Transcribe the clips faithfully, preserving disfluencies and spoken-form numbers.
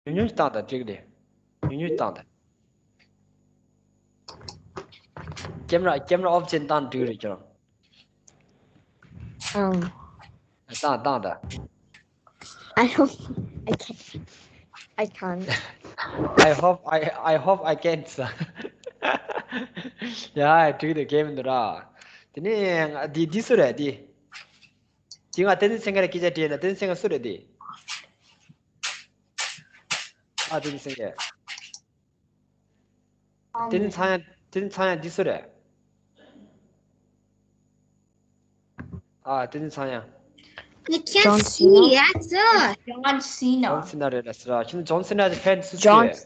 ཉུང་ཉུང་ཞིག་བཏང་དང་འགྲིག་རེད། ཉུང་ཉུང་ཞིག་བཏང་དང་། ཀེམ་ར་ཀེམ་ར་ཨོཕ་བྱས་བཏང་འགྲིག་རེད་ཁྱོད་རང་། ཨང་། བཏང་བཏང་དང་། I hope I can. I can't. I hope I I hope I can. ཡ་འགྲིག་འདུག་གེམ་འདུག་ར། དེ་ནས་འདི་འདི་སུ་རེད་འདི། དེ་ང་བསྟན་འཛིན་སེང་གེ་ལ་སྐད་ཆ་དྲིས་ན་བསྟན་འཛིན་སེང་གེ་སུ་རེད་དེ། ཨ་བསྟན་འཛིན་སེང་གེ། བསྟན་འཛིན་ཚངས་དབྱངས། བསྟན་འཛིན་ཚངས་དབྱངས་འདི་སུ་རེད། ཨ་བསྟན་འཛིན་ཚངས་དབྱངས། I can't John see. Cena. That's a John Cena. ཇོན་སི་ན་རེད་ལ་ཟེར་ར། ཁྱེད་ཚོ་ཇོན་སི་ན་གི་ཕེན་སུ་ཅི་ཇོན་རེད།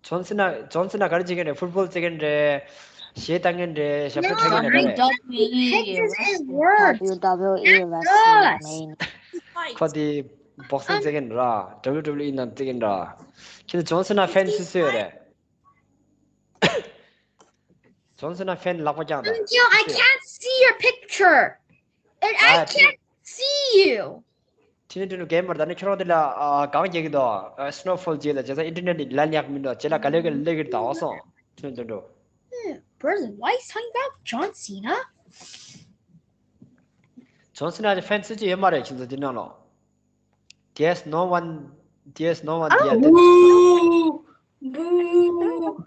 ཇོན་སི་ན། ཇོན་སི་ན་ག་རེ་བྱེད་མཁན་རེད། ཕུཊ་བོལ་རྩེ་མཁན་རེད། གཞས་བཏང་མཁན་རེད། ཞབས་བྲོ་འཁྲབ་མཁན་རེད། ག་རེ་རེད། Hector's and words. W W E wrestling main. ཁོ་དེ་བོག་སིང་རྩེ་མཁན་ར། W W E ནང་རྩེ་མཁན་ར། ཁྱེད་ཚོ་ཇོན་སི་ན་ཕེན་སུ་སུ་ཡོད་རེད། ཇོན་སི་ན་ཕེན་ལག་པ་བརྐྱངས་དང་། Yo, I can't see your picture. And I can't see you. ཁྱེད་ཚོ་གེམ་མར་ད་ནི་ཁྱོད་རང་དེ་ལ་གང་རྒྱག་གི་འདུག་སནོ་ཕོལ་རྗེས་ལ་བྱས་ཙང་ཨིན་ཊར་ནེཊ་ལ་ལན་ཡག་མི་འདུག་རྗེས་ལ་ག་ལེ་ག་ལེ་གི་ད་འོ་སོང་། ཁྱོད་ཚོ་འགྲོ། Person, why is talking about John Cena? ཇོན་སི་ན་གི་ཕེན་སུ་ཅི་ཡོད་མ་རེད་ཁྱེད་ཚོ་འདི་ནང་ལོགས། There's no one. There's no one there. Boo! Boo!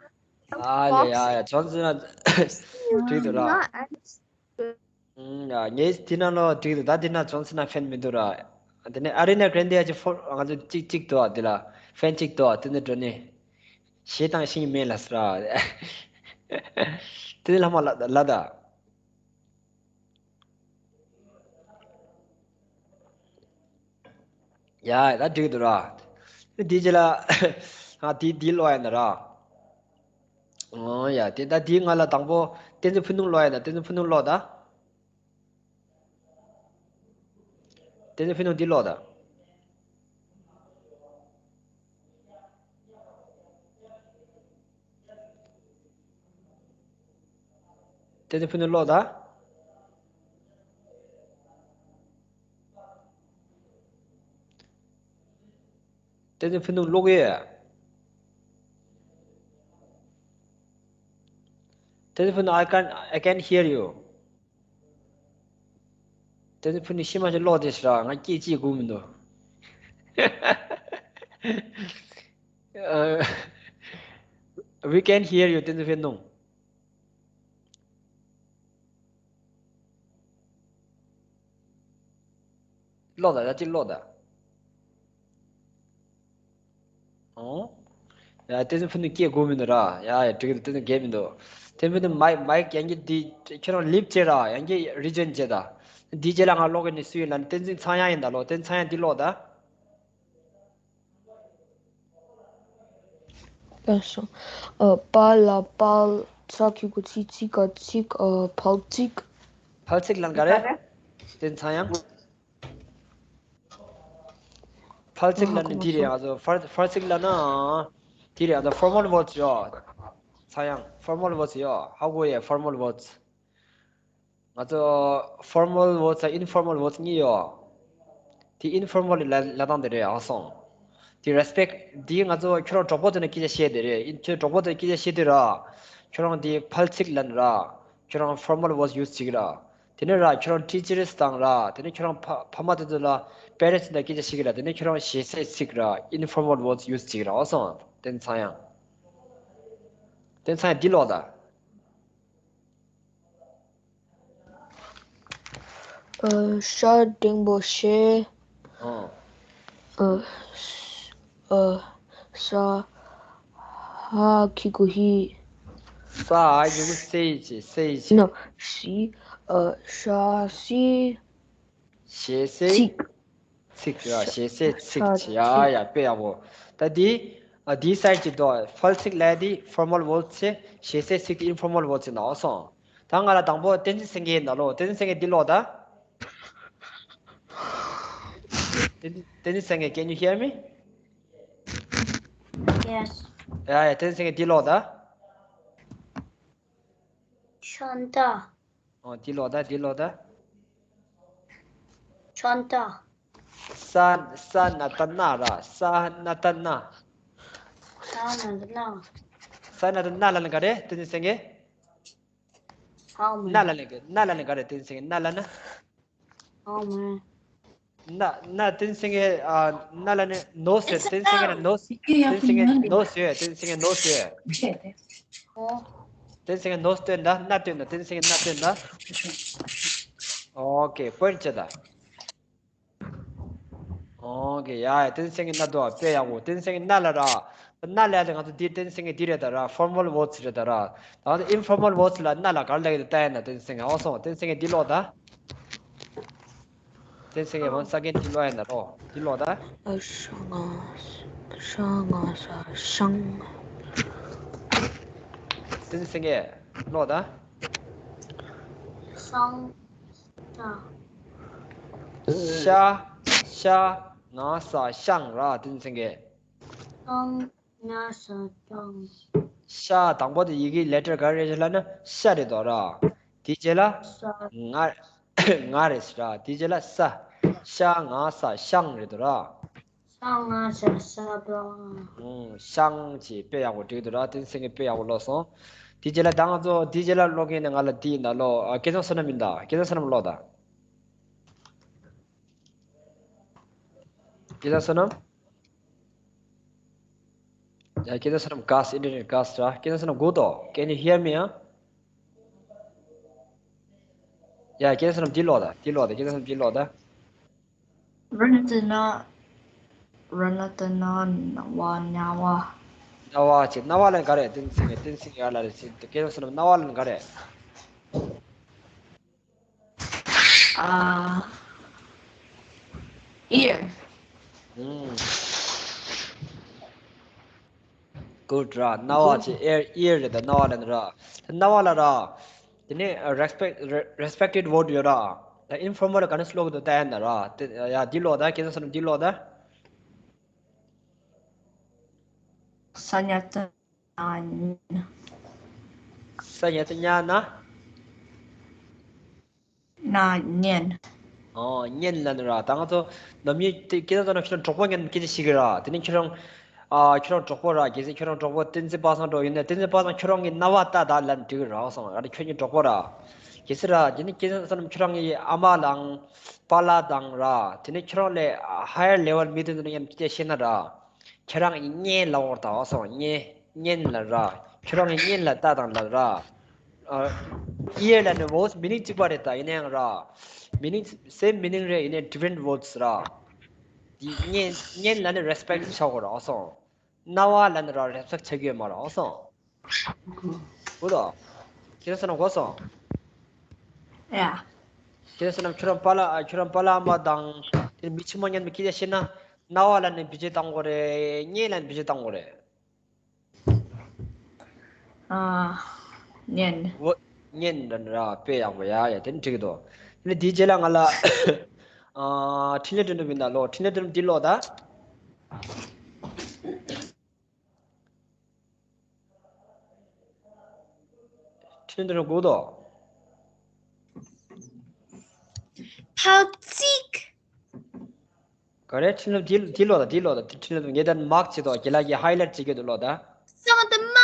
ཨ་ལེ་ཡ་ཡ་ཇོན་སི་ན་འགྲིག་འདུག་ར། ངས་དེ་ན་ལོ་འགྲིག་འདུག་ད་དེ་ན་ཇོན་སི་ན་ཕེན་མི་འདུག་ར། དེ་ནས་ཨ་རི་ན་གྷ་རན་དེ་ཡ་ཅི་ཕོ་ང་ཚོ་གཅིག་གཅིག་འདུག་དེ་ལ་ཕེན་གཅིག་འདུག་དེ་ནས་འགྲོ་ནས་གཞས་བཏང་ཤེས་ཀྱི་མེད་ལ་ཟེར་ར། དེ་ནས་ལྷ་མོ་ལ་ལ་ད། ཡ་ད་འགྲིག་འདུག་ར། འདི་རྗེས་ལ་ང་འདི་འདི་ཀློག་ཡ་ན་ར། ཨོ་ཡ་དེ་ད་འདི་ང་ལ་དང་པོ་བསྟན་འཛིན་ཕུན་སུམ་ཀློག་ཡ་ན། བསྟན་འཛིན་ཕུན་སུམ་ཀློག་ད། བསྟན་འཛིན་ཕུན་སུམ་འདི་ཀློག་ད། བསྟན་འཛིན་ཕུན་སུམ་ཀློག་ད། བསྟན་འཛིན་ཕུན་སུམ་ཀློག་ཡོད། བསྟན་འཛིན་ཕུན་སུམ། I can't, I can't hear you. བསྟན་འཛིན་ཕུན་སུམ་ཤི་མ་ཤི་ཀློག་དེ་ཤི་ར། ང་སྐད་ཅིག་གོ་མི་འདུག་ཨ། We can hear you. བསྟན་འཛིན་ཕུན་སུམ། ཀློག་ད། ཡ་གཅིག་ཀློག་ད། ཨོ། ཡ་བསྟན་འཛིན་ཕུན་སུམ་སྐད་གོ་མི་འདུག་ར། ཡ་ཡ་འགྲིག་གི་འདུག་བསྟན་འཛིན་རྒས་མི་འདུག་བསྟན་འཛིན་ཕུན་སུམ་མའིག་མའིག་ཡང་གི་འདི་ཁྱོད་རང་ལིབ་བྱེད་ར། ཡང་གི་རི་ཇོན་བྱེད་ད། འདི་རྗེས་ལ་ང་ཀློག་གི་ནི་སུ་ཡིན་ལབ་ན་བསྟན་འཛིན་ཚངས་དབྱངས་ཡིན་ད་ལོ། བསྟན་འཛིན་ཚངས་དབྱངས་འདི་ཀློག་ད། ལགས་སོ། ཨ། པ་ལ་པལ། ཚ་གི་གུ་ཚི། ཚི་ག་ཚིག་ཨ། ཕལ་ཚིག་ཕལ་ཚིག་ལབ་ན་ག་རེ། བསྟན་འཛིན་ཚངས་དབྱངས། ཕལ་ཚིག་ལབ་ན་འདི་རེད། ང་ཚོ་ཕལ་ཕལ་ཚིག་ལབ་ན་འདི་རེད། ང་ཚོ་ཕོར་མལ་ཝོརཌ་ཡོད། ཚངས་དབྱངས། ཕོར་མལ་ཝོརཌ་ཡོད། ཧ་གོ་ཡས། ཕོར་མལ་ཝོརཌ། ང་ཚོ་ཕོར་མལ་ཝོརཌ་དང་ཨིན་ཕོར་མལ་ཝོརཌ་གཉིས་ཡོད། དེ་ཨིན་ཕོར་མལ་ལ་ལབ་སྟངས་དེ་རེད། ཨ་སོང་། དེ་རེ་སི་པེག་འདི་ང་ཚོ་ཁྱོད་རང་གྲོགས་པོ་དེ་ནས་སྐད་ཆ་བཤད་དེ་རེད། ཨིན་ཁྱོད་གྲོགས་པོ་དེ་སྐད་ཆ་བཤད་དུས་ར། ཁྱོད་རང་དེ་ཕལ་ཚིག་ལབ་ན་ར། ཁྱོད་རང་ཕོར་མལ་ཝོརཌ་ཡུ་སི་བྱེད་ཀྱི་ར། དེ་ནས་ར་ཁྱོད་རང་ཊི་ཅར་སི་དང་ར། དེ་ནས་ཁྱོད་རང་ཕ་ཕ་མ་དེ་ཚོ་ལ་པེ་རེན་ཊི་སི་དང་སྐད་ཆ་བཤད་ཀྱི་ར། དེ་ནས་ཁྱོད་རང་ཞེ་སའི་ཚིག་ར། ཨིན་ཕོར་མལ་ཝོརཌ་ཡུ་སི་བྱེད་ཀྱི་ར། ཨ་སོང་། བསྟན་འཛིན་ཚངས་དབྱངས། བསྟན་འཛིན་ཚངས་དབྱངས་འདི་ཀློག་ད། ཨ། ཤ་འགྲེང་བུ་ཤེ། ཨ། ཨ། ས། ཧ་གི་གུ་ཧི། ས་ཧ་གི་གུ་སེ་ཡི་ཆེ། སེ་ཡི་ཆེ། ནོ། སི། ཨ། ཤ་སི། ཞེ་སའི་ཚིག་ཚིག་ར། ཞེ་སའི་ཚིག་ཆེ། ཡ་ཡ་དཔེ་ཡག་པོ། ད་འདི། ཨ། འདིའི་སའིཌ་ཀྱི་དོ། ཕལ་ཚིག་ལབ་ཡ་འདི་ཕོར་མལ་ཝོརཌ་ཆེ། ཞེ་སའི་ཚིག་དེ་ཨིན་ཕོར་མལ་ཝོརཌ་ཆེ་ན། ཨ་སོང་། ད་ང་ལ་དང་པོ་བསྟན་འཛིན་སེང་གེ་ཡིན་ད་ལོ། བསྟན་འཛིན་སེང་གེ་འདི་ཀློག་ད། བསྟན་བསྟན་འཛིན་སེང་གེ། Can you hear me? Yes. ཡ་ཡ་བསྟན་འཛིན་སེང་གེ་འདི་ཀློག་ད། ཤོན་ཏ། ཨོ་འདི་ཀློག་ད། འདི་ཀློག་ད། ཤོན་ཏ། ས་ས་ན་ད་ན་ར། ས་ན་ད་ན། ས་ན་ད་ན། ས་ན་ད་ན་ལ་ནི་ག་རེ་དེ་ནི་སེང་གེ། ཨོ་མ། ན་ལ་ནི་ག་ན་ལ་ནི་ག་རེ་དེ་ནི་སེང་གེ་ན་ལ་ན། ཨོ་མ། ན་ན་དེ་ནི་སེང་གེ་ཨ་ན་ལ་ནི་ནོ་སེ་དེ་ནི་སེང་གེ་ན་ནོ་སེ་དེ་ནི་སེང་གེ་ནོ་སེ་དེ་ནི་སེང་གེ་ནོ་སེ། ཨོ། དེ་ནི་སེང་གེ་ནོ་སེ་སྟོན་ད་ན་སྟོན་ད་དེ་ནི་སེང་གེ་ན་སྟོན་ད། ཨོ་ཀེ་པོ་ཡིན་ཊི་བྱེད་ད། ཨོ་ཀེ་ཡ་ཡ་དེ་ནི་སེང་གེ་ན་དོ་དཔེ་ཡག་པོ་དེ་ནི་སེང་གེ་ན་ལ་ར། ན་ལ་ཡ་དེ་ང་ཚོ་འདི་དེ་ནི་སེང་གེ་འདི་རེད་ད་ར། ཕོར་མལ་ཝར་ཌི་སི་རེད་ད་ར། ད་ང་ཚོ་ཨིན་ཕོར་མལ་ཝར་ཌི་སི་ལ་ན་ལ་ག་རེ་ལབ་ཀྱི་འདུག་ལྟ་ཡ་ན་དེ་ནི་སེང་གེ་ཨོ་སོང་དེ་ནི་སེང་གེ་འདི་ཀློག་ད། དེ་ནི་སེང་གེ་ཝན་སེ་ཨ་གེན་འདི་ཀློག་ཡ་ན་རོ་འདི་ཀློག་ད། ཨ་ཤ་ང་ཤ་ང་ས་ཤང་། དེ་ནི་སེང་གེ་ཀློག་ད། ཤང་། ཤ། ཤ། ང་ས་ཤང་ར་དེ་ནི་སེང་གེ། ཤང་། ང་ས་ཤང་། ཤ་དང་པོ་དེ་ཡི་གེ་ལེ་ཊར་ག་རེ་རེད་ལབ་ན་ཤ་རེད་དོ་ར། དེ་རྗེས་ལ་ཤ། ང་ང་རེད་ཟེར་ར། དེ་རྗེས་ལ་ས། ཤ་ང་ས་ཤང་རེད་དོ་ར། ཤ་ང་ས་ཤ་དོ། ཨུང་ཤང་ཅེས་དཔེ་ཡག་པོ་བྲིས་འདུག་ར། དེ་ནི་སེང་གེ་དཔེ་ཡག་པོ་ཀློག་སོང་། དེ་རྗེས་ལ་ད་ང་ཚོ་དེ་རྗེས་ལ་ཀློག་མཁན་ནི་ང་ལ་དེ་ཡིན་ད་ཀློག་ཨ་སྐལ་བཟང་བསོད་ནམས་ཡིན་ད། སྐལ་བཟང་བསོད་ནམས་ཀློག་ད། སྐལ་བཟང་བསོད་ནམས། ཡ་སྐལ་བཟང་བསོད་ནམས་ག་ས་ཨིན་ཊར་ནེཊ་ག་ས་ར། སྐལ་བཟང་བསོད་ནམས་གོ་ཏོ། Can you hear me? ཨ། ཡ་སྐལ་བཟང་བསོད་ནམས་འདི་ཀློག་ད། འདི་ཀློག་ད། སྐལ་བཟང་བསོད་ནམས་འདི་ཀློག་ད། ར་ན་ཏ་ན། ར་ན་ཏ་ན་ན་བ་ན་བ། ན་བ་ཅེས་ན་བ་ལ་ག་རེ་དེ་ནི་སེང་གེ་དེ་ནི་སེང་གེ་ཡ་ལ་རེ་ཅེས་སྐལ་བཟང་བསོད་ནམས་ན་བ་ལ་ག་རེ། ཨ། ear། ཨུམ། Good ར། རྣ་བ་ཅེས་ear ear རེད་ད། རྣ་བ་ལ་ནི་ར། ད་རྣ་བ་ལ་ར། དེ་ནས་respect re- respected word ཡོད་ར། ད་ཨིན་ཕོར་མལ་ག་ནས་ཀློག་གི་འདུག་ལྟ་ཡ་ན་ར། དེ་ཡ་འདི་ཀློག་ད། སྐལ་བཟང་བསོད་ནམས་འདི་ཀློག་ད། ས་ཉ་ཏ་ན་ཉན། ས་ཉ་ཏ་ཉ་ན། ན་ཉན། ཨོ་ཉན་ལ་ནི་ར། ད་ང་ཚོ་ནམ་ཡིན་དེ་སྐད་ཆ་ཚོ་ན་ཁྱོད་རང་གྲོགས་པོ་ངན་སྐད་ཆ་ཤེས་ཀྱི་ར། དེ་ནས་ཁྱོད་རང་ཨ་ཁྱོད་རང་གྲོགས་པོ་ར། གལ་སྲིད་ཁྱོད་རང་གྲོགས་པོ་བསྟན་འཛིན་པ་སངས་འགྲོ་ཡིན་ན་བསྟན་འཛིན་པ་སངས་ཁྱོད་རང་གི་རྣ་བ་ལྟ་ད་ལབ་འགྲིག་གི་ར་སོང་། ཨ་ནི་ཁྱོད་ཉིད་གྲོགས་པོ་ར། གལ་སྲིད་ར་དེ་ནས་སྐད་ཆ་ཚོ་ན་ཁྱོད་རང་གི་ཨ་མ་དང་པཱ་ལགས་དང་ར། དེ་ནས་ཁྱོད་རང་ལས་higher level མི་དེ་ཚོ་ན་ཡང་སྐད་ཆ་ཤེས་ན་ར། ཁྱེད་རང་གཉེན་ལབ་འོར་ད་སོང་། གཉེན་གཉེན་ལ་ར། ཁྱེད་རང་གཉེན་ལ་ལྟ་དང་ལབ་ར། ཨ། ear ལ་ནི་words meaning གཅིག་པ་རེད་ད། ཡིན་ནའང་ར། meaning same meaning རེད། ཡིན་ནའི་different words ར། འདི་གཉེན་གཉེན་ལ་ནི་respect བྱ་དགོས་ར་སོང་། རྣ་བ་ལ་ནི་ར་respect བྱ་རྒྱུ་ཡོད་མ་ར་སོང་། གོ་དོ། ཁྱེད་རང་སོང་ན་གོ་སོང་། ཡ། ཁྱེད་རང་སོང་ན་ཁྱོད་རང་པཱ་ལགས་ཁྱོད་རང་པཱ་ལགས་ཨ་མ་དང་དེ་མི་ཆེན་མོ་མཉམ་དུ་སྐད་ཆ་བཤད་ན་རྣ་བ་ལ་ནི་བེད་སྤྱོད་བཏང་དགོས་རེད། གཉེན་ལ་ནི་བེད་སྤྱོད་བཏང་དགོས་རེད། ཨ། གཉེན། འོ། གཉེན་འདྲ་འདྲ་དཔེ་ཡག་པོ་ཡ་ཡ་དེ་ནི་འགྲིག་གི་འདུག་དེ་ནི་དེའི་རྗེས་ལ་ང་ལ་ཨ་འཕྲིན་ལས་སྒྲོན་འདུག་མིན་ད་ལོ། འཕྲིན་ལས་སྒྲོན་འདི་ལོ་ད། འཕྲིན་ལས་སྒྲོན་གོ་དོ། ཐ་ཚིག་ག་རེ་འཕྲིན་ལས་འདི་འདི་ལོ་ད། འདི་ལོ་ད། འཕྲིན་ལས་ངས་ད་མཱག་བྱེད་དོ། རྒན་ལགས་ཀྱིས་highlight བྱེད་ཀྱི་འདུག་ལོ་ད། ས་མ་ཏ་མ།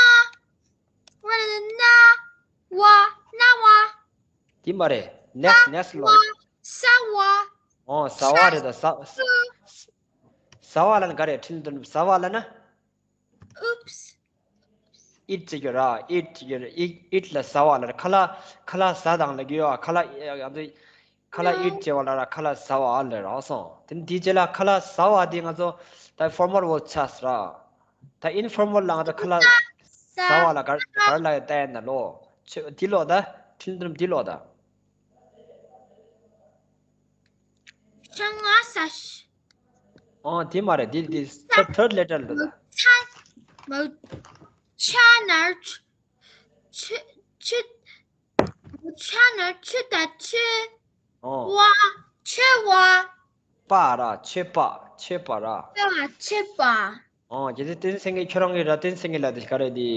བ་ན་ན་བ། ན་བ། འདི་མ་རེད། next next ལོ། ས་བ། ཨོ་ས་བ་རེད་ད། ས་ས་བ་ལ་ནི་ག་རེ་འཕྲིན་ལས་སྒྲོན་ས་བ་ལ་ན། Oops. eat བྱེད་རྒྱུ་ར། eat བྱེད་རྒྱུ་ར། eat eat ལ་ཟ་བ་ལ་ར། ཁ་ལག་ཁ་ལག་ཟ་དང་ལབ་ཀྱི་ཡོད་ཨ། ཁ་ལག་ཨ་ང་ཚོ་ཁ་ལག་eat བྱེད་པ་ལ་ར། ཁ་ལག་ཟ་བ་ལ་ར་སོང་། དེ་ནི་དེའི་རྗེས་ལ་ཁ་ལག་ཟ་བ་དེ་ང་ཚོ་ད་formal word ཆགས་ར། ད་informal ལ་ང་ཚོ་ཁ་ལག་ཟ་བ་ལ་ག་ག་རེ་ལབ་ཡོད་ལྟ་ཡ་ན་ལོ། ཆེ་འདི་ལོ་ད། འཕྲིན་ལས་འདི་ལོ་ད། ཤ་ང་ས་ཤ། ཨོ་དེ་མ་རེད། འདི་འདི་third third letter ལ་ད། ཚ། མ། ཆ་ན་ཆ་ཆ་ཆ་ན་ཆ་ད་ཆ། ཨོ། བ། ཆ་བ། པ་ར། ཆ་པ། ཆ་པ་ར། ཆ་བ་ཆ་པ། ཨོ་རྒྱལ་སྲས་བསྟན་འཛིན་སེང་གེ་ཁྱོད་རང་གི་ར། བསྟན་འཛིན་སེང་གེ་ལ་དེ་ག་རེ་དེ།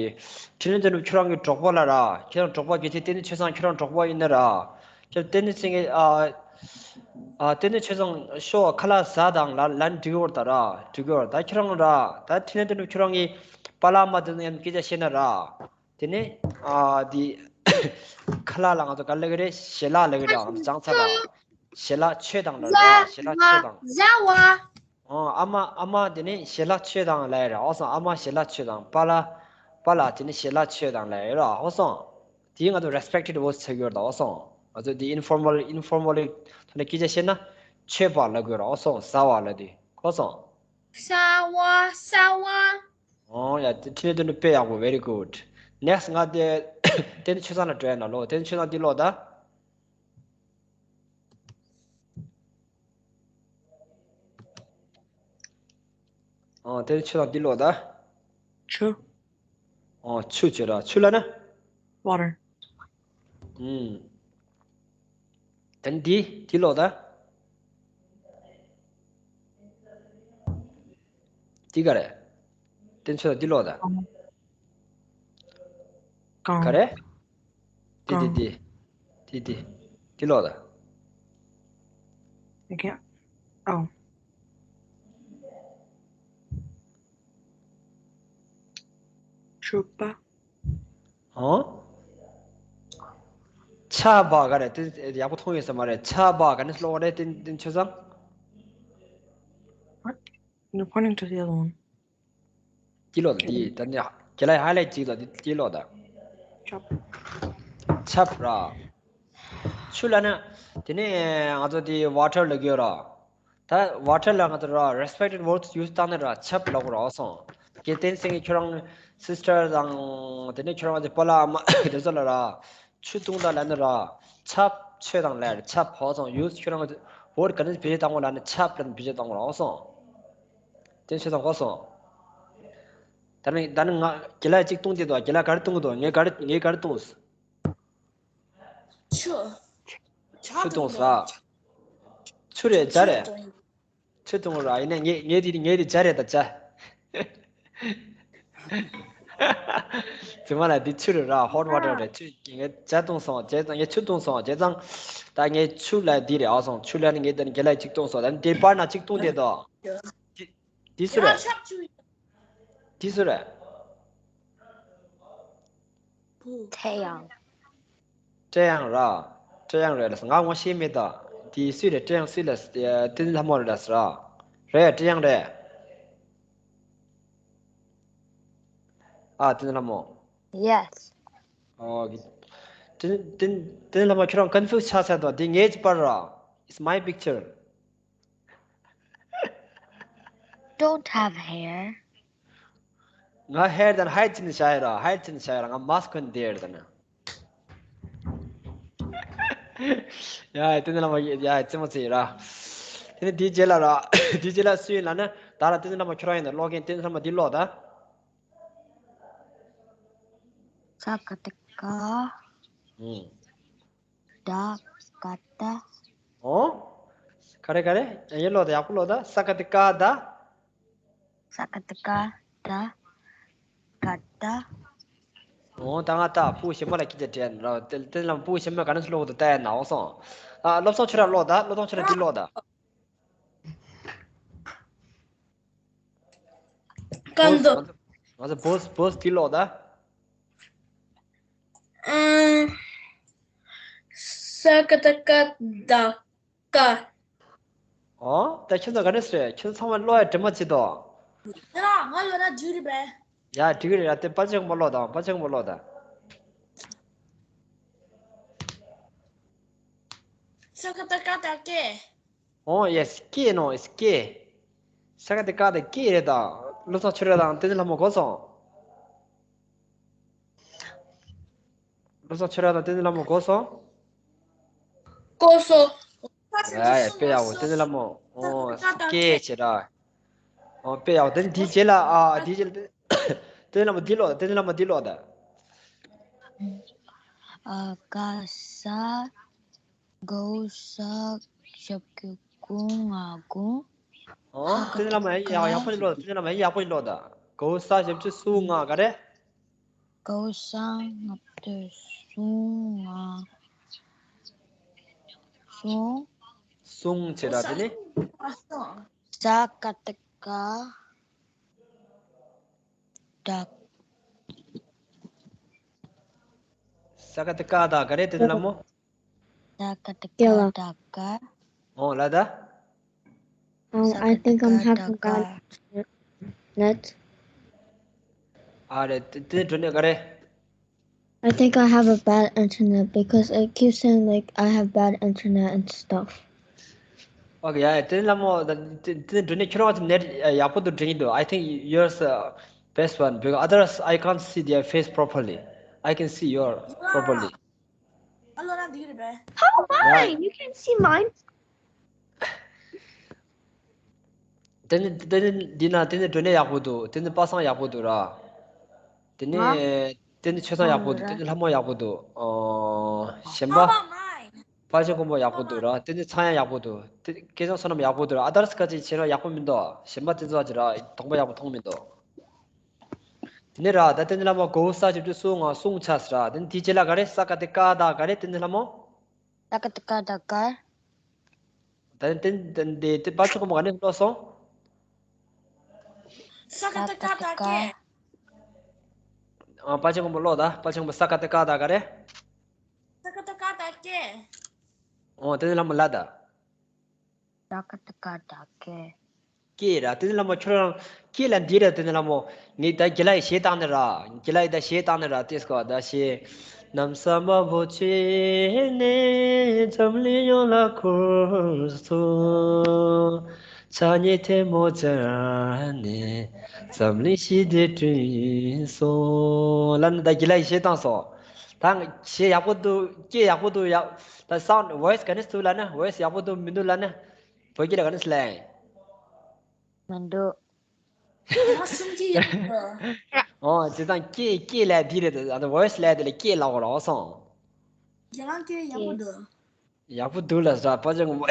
འཕྲིན་ལས་སྒྲོན་འདུག་ཁྱོད་རང་གི་གྲོགས་པོ་ལ་ར། ཁྱོད་རང་གྲོགས་པོ་རྒྱལ་སྲས་བསྟན་འཛིན་ཆོས་བཟང་ཁྱོད་རང་གྲོགས་པོ་ཡིན་ན་ར། ཁྱོད་བསྟན་འཛིན་སེང་གེ་ཨ། ཨ། དེ་ནས་ཆོས་བཟང་ཤོག་ཁ་ལག་ཟ་དང་ལ་ལན་འགྲིག་ཡོད་ད་ར། འགྲིག་ཡོད་ད་ཁྱོད་རང་ར། ད་དེ་ནས་དེ་ནས་ཁྱོད་རང་གིས་པཱ་ལགས་མ་དེ་ནས་སྐད་ཆ་བཤད་ན་ར། དེ་ནས་ཨ་དེ་ཁ་ལག་ལ་ང་ཚོ་ག་ལབ་ཀྱི་རེད། ཞལ་ལག་ལབ་ཀྱི་རེད། ང་ཚོ་བྱང་ས་ལ་ཞལ་ལག་མཆོད་དང་ལ་ར། ཞལ་ལག་མཆོད་དང་། ཟ་བ། ཨོ། ཨ་མ། ཨ་མ་དེ་ནས་ཞལ་ལག་མཆོད་དང་ལབ་ཡ་རེད། ཨོ་སོང་། ཨ་མ་ཞལ་ལག་མཆོད་དང་། པཱ་ལགས། པཱ་ལགས་དེ་ནས་ཞལ་ལག་མཆོད་དང་ལབ་ཡ་རེད། ཨོ་སོང་། དེ་ང་ཚོ་རེ་སི་པེག་ཊེཌ་ཝོརཌ་ཟེར་གྱི་ཡོད་རེད། ཨོ་སོང་། ང་ཚོ་དེ་ཨིན་ཕོར་མལ། ཨིན་ཕོར་མལ་ཐོག་ནས་སྐད་ཆ་བཤད་ན་མཆོད་པ་ལབ་དགོས་རེད། ཨོ་སོང་། ཟ་བ་ལབ་དུས། ཨོ་སོང་། ཟ་བ། ཟ་བ། ཨོ་ཡ། དེ་འཕྲིན་ལས་དོན་དུ་དཔེ་ཡག་པོ། very good. Next ང་དེ་དེ་ནས་ཆོས་བཟང་ལ་འགྲོ་ཡ་ན་ལོ། དེ་ནས་ཆོས་བཟང་འདི་ཀློག་ད། ཨོ། དེ་ཆུ་དང་འདི་ཀློག་ད། ཆུ། ཨོ། ཆུ་བྱས་ར། ཆུ་ལབ་ན། Water. ཨུམ། དེ་ནི་འདི། འདི་ཀློག་ད། འདི་ག་རེ། དེ་ཆུ་དང་འདི་ཀློག་ད། གང་། ག་རེ། འདི་འདི་འདི། འདི་འདི། འདི་ཀློག་ད། Okay. Oh. ཆུ་པ། ཨོ། ཆ་པ་ག་རེ། དེ་ཡག་པོ་མཐོང་ཡོད་ས་མ་རེད། ཆ་པ་ག་ནས་ཀློག་རེད། དེ་དེ་ཆུ་ཚང་། What? You're pointing to the other one. འདི་ཀློག་ད། འདི་ད་ནི་རྒན་ལགས་ཧའི་ལའིཊ་གཅིག་ལ་འདི་འདི་ཀློག་ད། ཆབ། ཆབ་ར། ཆུ་ལབ་ན། དེ་ནས་ང་ཚོ་དེ་ཝ་ཊར་ལབ་ཀྱི་ཡོད་ར། ད་ཝ་ཊར་ལ་ང་ཚོ་ར་རེ་སི་པེག་ཊེཌ་ཝོརཌ་ཡུ་སི་བཏང་ན་ར་ཆབ་ལབ་དགོས་ར། ཨོ་སོང་། རྒན་བསྟན་འཛིན་གྱིས་ཁྱོད་རང་སི་སི་ཊར་དང་། དེ་ནས་ཁྱོད་རང་གི་པཱ་ལགས་ཨ་མ་དེ་ཚོ་ལ་ར་ཆུ་བཏུང་དང་ལབ་ན་ར་ཆབ་མཆོད་དང་ལབ་ར། ཆབ། ཨོ་སོང་། ཡུ་སི་ཁྱོད་རང་གི་ཝོརཌ་ག་ནས་བེད་སྤྱོད་བཏང་དགོས་ལབ་ན་ཆབ་ལབ་ནས་བེད་སྤྱོད་བཏང་དགོས་ར། ཨོ་སོང་། དེ་ཆོས་བཟང་། ཨོ་སོང་། ད་ནི་ད་ནི་ང་རྒན་ལགས་གཅིག་བཏུང་དེ་དོ། རྒན་ལགས་ག་རེ་བཏུང་གི་འདུག་ངས་ག་རེ། ངས་ག་རེ་བཏུང་། ཆུ། ཆུ་བཏུང་ས། ཆུ་རེད། ཇ་རེད། ཆུ་བཏུང་ར། ཡིན་ནའི་ངས་ངས་དེ་ངས་དེ་ཇ་རེད་ད། ཇ། ཙི་མ་ལ་འདི་ཆུ་རེད་ར། ཧོ་ཊི་ཝ་ཊར་རེད། ཆུ། ངས་ཇ་བཏུང་སོང་། བྱས་ཙང་ངས་ཆུ་བཏུང་སོང་། བྱས་ཙང་ད་ངས་ཆུ་ལ་འདི་རེད། ཨོ་སོང་། ཆུ་ལ་ནི་ངས་ད་ནི་རྒན་ལགས་གཅིག་བཏུང་སོང་། ད་ནི་དེ་པར་ན་གཅིག་བཏུང་དེ་དོ། འདི་སུ་རེད། འདི་སུ་རེད། ཐའེ་ཡང་། ཀྲེ་ཡང་ར། ཀྲེ་ཡང་རེད་ལ། ང་ངོ་ཤེས་མེད་ད། དེ་སུས་རེད། ཀྲེ་ཡང་སུས་ལ། ཏིན་ལྷ་མོ་རེད་ལ་ཟེར་ར། རེད། ཀྲེ་ཡང་རེད། ཨ། ཏིན་ལྷ་མོ། Yes. ཨོ། ཏིན་ཏིན་ཏིན་ལྷ་མོ། ཁྱོད་རང་ཀོན་ཕིའུ་སི་ཆགས་ཚར་འདུག་འདི་ངའི་པར་ར། It's my picture. Don't have hair. ང་ཧེར་དང་ཧའིཊ་བྱས་ནས་བཞག་ཡོད་ར། ཧའིཊ་བྱས་ནས་བཞག་ཡོད་ར། ང་མཱ་སི་ཀི་གོན་བསྡད་ཡོད་ར། ད་ནི་ཡ། ཏིན་ལྷ་མོ་ཡ། རྩེད་མོ་རྩེ་ཡོད་ར། དེ་ནས་དེའི་རྗེས་ལ་ར། དེའི་རྗེས་ལ་སུ་ཡིན་ལབ་ན། ད་ར་ཏིན་ལྷ་མོ་ཁྱོད་རང་ཡིན་ན། ཀློག་མཁན། ཏིན་ལྷ་མོ་འདི་ཀློག་ད། ས་ཀ་བཏགས་སྐ། ཨུམ། ད་ཀ་བཏགས། ཨོ། ག་རེ་ག་རེ། ཡིན་ཀློག་ད། ཡག་པོ་ཀློག་ད། ས་ཀ་བཏགས་སྐ་ད། ས་ཀ་བཏགས་སྐ་ད། ཀ་བཏགས། ཨོ། ད་ང་ད་ཕྲུ་གུ་གཞན་པ་ལ་སྐད་ཆ་དྲིས་ན་ར། དེ་དེ་ལ་ཕྲུ་གུ་གཞན་པ་ག་ནས་ཀློག་ད་ལྟ་ཡ་ན། ཨོ་སོང་། ཨ། བློ་བཟང་ཁྱོད་རང་ཀློག་ད། བློ་བཟང་ཁྱོད་རང་འདི་ཀློག་ད། ཀ་འདོད། ང་ཚོ་བོས་བོས་འདི་ཀློག་ད། ཨ། ས་ཀ་བཏགས་སྐ་ད་ཀ། ཨོ། ད་ཁྱོད་ཚོ་ག་ནས་རེད། ཁྱོད་ཚོ་ཚང་མ་ཀློག་ཡ་དྲི་མ་བྱེད་དོ། ཡ། ང་ལོ་ན་འཇུ་རི་བས། ཡ། འགྲིག་གི་རེད་ཡ། དེ་པ་ཆེན་པོ་ཀློག་དང་། པ་ཆེན་པོ་ཀློག་དང་། ས་ཀ་བཏགས་སྐ་ད་སྐེ། ཨོ། ཡེ་སི། སྐེ་ནོ། ཡེ་སི། སྐེ། ས་ཀ་བཏགས་སྐ་ད་སྐེ་རེད་ད། བློ་བཟང་ཁྱོད་རང་དང་ཏིན་ལྷ་མོ་གོ་སོང་། བློ་བཟང་ཁྱོད་རང་དང་ཏིན་ལྷ་མོ་གོ་སོང་། གོ་སོང་། ཡ་ཡ། དཔེ་ཡག་པོ། ཏིན་ལྷ་མོ། ཨོ། སྐེ་བྱས་ར། ཨོ། དཔེ་ཡག་པོ། དེ་ནི་དེའི་རྗེས་ལ། ཨ། དེའི་རྗེས་ལ་ཏིན་ལྷ་མོ་འདི་ཀློག་ད། ཏིན་ལྷ་མོ་འདི་ཀློག་ད། ཨ། ག་ས། གའོ་ས་ཞབས་ཀྱུ་གུ་ང་གུང་། ཨོ། ཏིན་ལྷ་མོ་ཡག་ཡག་པོ་ཞིག་ཀློག་ད། ཏིན་ལྷ་མོ་ཡག་པོ་ཞིག་ཀློག་ད། གའོ་ས་ཞབས་ཀྱུ་སུ་ང་ག་རེ། གའོ་ས་ལྔ་བཅུ་སུ་ང་སུ། གསུང་བྱེད་ར་དེ་ནི། ས་ཀ་ཏི་ཀ་ད། ས་ཀ་ཏི་ཀ་ད་ག་རེ་དེ་ནི་ལ་མོ། ས་ཀ་ཏི་ཀ་ད་ག་ཨོ་ལ་ད། Oh, I think I'm having bad internet. ཨ་རེ་དེ་དེ་འགྲོ་ནས་ག་རེ། I think I have a bad internet because it keeps saying like I have bad internet and stuff. Okay, yeah, དེ་ལ་མོ་དེ་དེ་འགྲོ་ནས་ཁྱོད་རང་གི་net ཡག་པོ་འདུག་འགྲིག་གི་འདུག I think yours uh, best one because others I can't see their face properly. I can see your properly. ཨ་ལོ་ན་འདི་རེད་པས། How am I? You can see mine. དེ་ནི་དེ་ནི་འདི་ན་དེ་ནི་འགྲོ་ནས་ཡག་པོ་འདུག་དེ་ནི་པ་སངས་ཡག་པོ་འདུག་ར། དེ་ནི་དེ་ནི་ཆོས་སངས་ཡག་པོ་འདུག་དེ་ནི་ལྷ་མོ་ཡག་པོ་འདུག་ཨོ། གཞན་པ། པ་ཆེན་ཀོང་པོ་ཡག་པོ་འདུག་ར། དེ་ནི་ཚངས་དབྱངས་ཡག་པོ་འདུག་དེ་སྐལ་བཟང་བསོད་ནམས་ཡག་པོ་འདུག་ར། ཨ་དར་སི་ཀ་ཅིག་བྱས་ན་ཡག་པོ་མི་འདུག་གཞན་པ་དེ་ཚོ་ཅིག་ར་གདོང་པ་ཡག་པོ་མཐོང་མི་འདུག་དེ་ནི་ར་ད་དེ་ནི་ལྷ་མོ་གོ་ས་བཅུ་བཅུ་སོ་ལྔ་གསུང་ཆ་ཟེར་ར། དེ་ནི་དེའི་རྗེས་ལ་ག་རེ་ས་ཀ་ཏི་ཀ་ད་ག་རེ་དེ་ནི་ལྷ་མོ། ས་ཀ་ཏི་ཀ་ད་ག་ད་དེ་དེ་དེ་དེ་པ་ཆེན་ཀོང་པོ་ག་ནས་ཀློག་སོང་། ས་ཀ་ཏི་ཀ་ད་ཀེ། ཨ་པ་ཆེན་ཀོང་པོ་ཀློག་ད། པ་ཆེན་ཀོང་པོ་ས་ཀ་ཏི་ཀ་ད་ག་རེ། ས་ཀ་ཏི་ཀ་ད་ཀེ། ཨོ་དེ་ནི་ལྷ་མོ་ལ་ད། ས་ཀ་ཏི་ཀ་ད་ཀེ། ཀེ་ར་དེ་ནི་ལྷ་མོ་ཁྱོད་རང་ཀེ་ལ་འདི་ར་དེ་ནི་ལྷ་མོ་ངས་ད་རྒྱ་ལ་ཡི་གཞས་བཏང་ནི་ར། རྒྱ་ལ་ཡི་ད་གཞས་བཏང་ནི་ར་དེ་སྐོར་ད་གཞས། ནམ་ས་མ་བོ་ཆེ་ནས་འཛམ་གླིང་ཡོངས་ལ་འཁོར་སོང་། ཆ་ཉེ་ཐལ་མོ་སྦྱར་ནས་འཛམ་གླིང་ཞི་བདེ་བསྐྲུན་སོང་། ལ་ནི་ད་རྒྱ་ལ་ཡི་གཞས་བཏང་སོང་། ད་གཞས་ཡག་པོ་འདུག་སྐད་ཡག་པོ་འདུག་ཡག་ད་sound voice ག་ནས་འདུག་ལ་ན་voice ཡག་པོ་འདུག་མི་འདུག་ལ་ན། བོད་སྐད་ལ་ག་ནས་ལན། མི་འདུག་ང་གསུང་གི་ཡོད། ཨོ་ཇི་ཙང་སྐད་སྐད་ལ་འདི་རེད་ད་voice ལ་དེ་ལ་སྐད་ལ་འོ་ར་འོ་སོང་། རྒྱ་ལང་སྐད་ཡག་པོ་འདུག་ཡག་པོ་འདུག་ལ་ཟ་པ་ཅང་མོ།